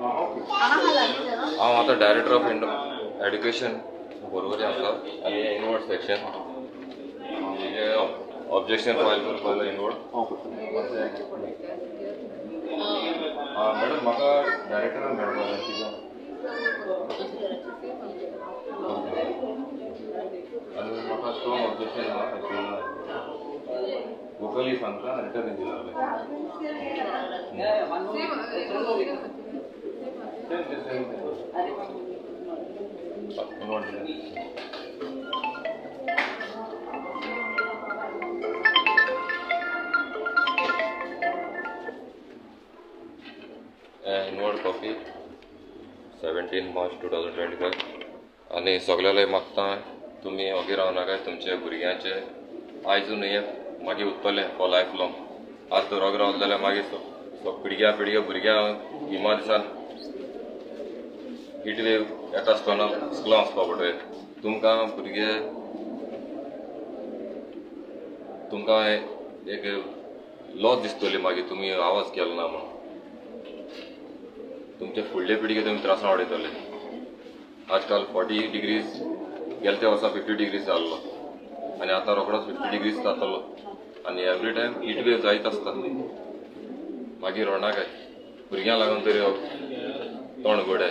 हांव आतां director of education बरोबर आसा आनी इनवर्ड सेक्शन ऑब्जेक्शन फायल करपाक इनवर्ड. मॅडम म्हाका डायरेक्टरान मेळपाक जाय कित्याक आनी म्हाका स्ट्रॉंग ऑब्जेक्शन आहा वोकली सांगता रिटर्न दिला. Inward copy 17 March 2025. आनी सगळ्यांक मागता तुमी ओगी रावनाका, तुमच्या भुरग्यांचे आयज न्हय मागीर उरतलें फॉर लायफ लॉंग. आज तर ओगी रावलो जाल्यार मागीर पिळग्या पिळग्या भुरग्यां गिमा दिसान हिट वेव येता आसतना स्कुलां वचपा पडटलें. तुमकां भुरगे तुमकां एक लॉस दिसतली मागीर तुमी आवाज केलो ना म्हणून. तुमचे फुडले पिळगे तुमी त्रासान उडयतले. आजकाल 40 डिग्रीज गेले त्या वर्सा 50 डिग्रीज जाल्लो आनी आतां रोखडोच 50 डिग्रीज जातलो आनी एवरी टायम हीट वेव जायत आसता. मागीर रोणाकाय भुरग्यांक लागून तरी तोंड उगडाय.